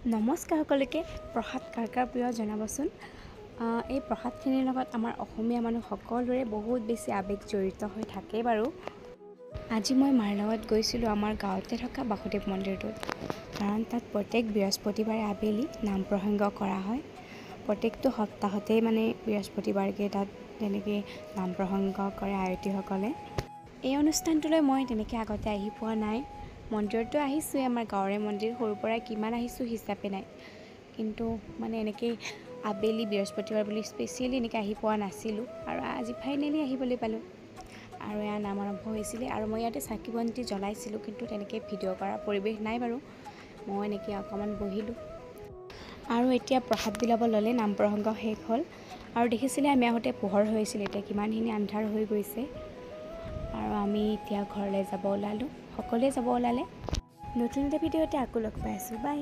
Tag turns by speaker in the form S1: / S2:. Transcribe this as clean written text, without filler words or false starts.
S1: নমস্কাৰ সকলোকে। প্ৰসাদ কাৰ কাৰ প্ৰিয় জনাবচোন। এই প্ৰসাদখিনিৰ লগত আমাৰ অসমীয়া মানুহ সকলোৰে বহুত বেছি আৱেগ জড়িত হৈ থাকে বাৰু। আজি মই মাৰ লগত গৈছিলোঁ আমাৰ গাঁৱতে থকা বাসুদেৱ মন্দিৰটোত, কাৰণ তাত প্ৰত্যেক বৃহস্পতিবাৰে আবেলি নাম প্ৰসংগ কৰা হয়। প্ৰত্যেকটো সপ্তাহতেই মানে বৃহস্পতিবাৰকৈ তাত তেনেকৈ নাম প্ৰসংগ কৰে আয়তীসকলে। এই অনুষ্ঠানটোলৈ মই তেনেকৈ আগতে আহি পোৱা নাই। মন্দিৰততো আহিছোঁৱেই, আমাৰ গাঁৱৰে মন্দিৰ, সৰুৰ পৰাই কিমান আহিছোঁ হিচাপে নাই। কিন্তু মানে এনেকৈ আবেলি বৃহস্পতিবাৰ বুলি স্পেচিয়েলি এনেকৈ আহি পোৱা নাছিলোঁ, আৰু আজি ফাইনেলি আহিবলৈ পালোঁ। আৰু এয়া নাম আৰম্ভ হৈছিলে আৰু মই ইয়াতে চাকি বন্তি জ্বলাইছিলোঁ, কিন্তু তেনেকৈ ভিডিঅ' কৰাৰ পৰিৱেশ নাই বাৰু। মই এনেকৈ অকণমান বহিলোঁ আৰু এতিয়া প্ৰসাদ বিলাব ল'লে। নাম প্ৰসংগ শেষ হ'ল আৰু দেখিছিলে আমি আহোঁতে পোহৰ হৈ আছিল, এতিয়া কিমানখিনি আন্ধাৰ হৈ গৈছে। আৰু আমি এতিয়া ঘৰলৈ যাব ওলালোঁ, সকলোৱে যাব ওলালে। নতুন এটা ভিডিঅ'তে আকৌ লগ পাই আছোঁ। বাই।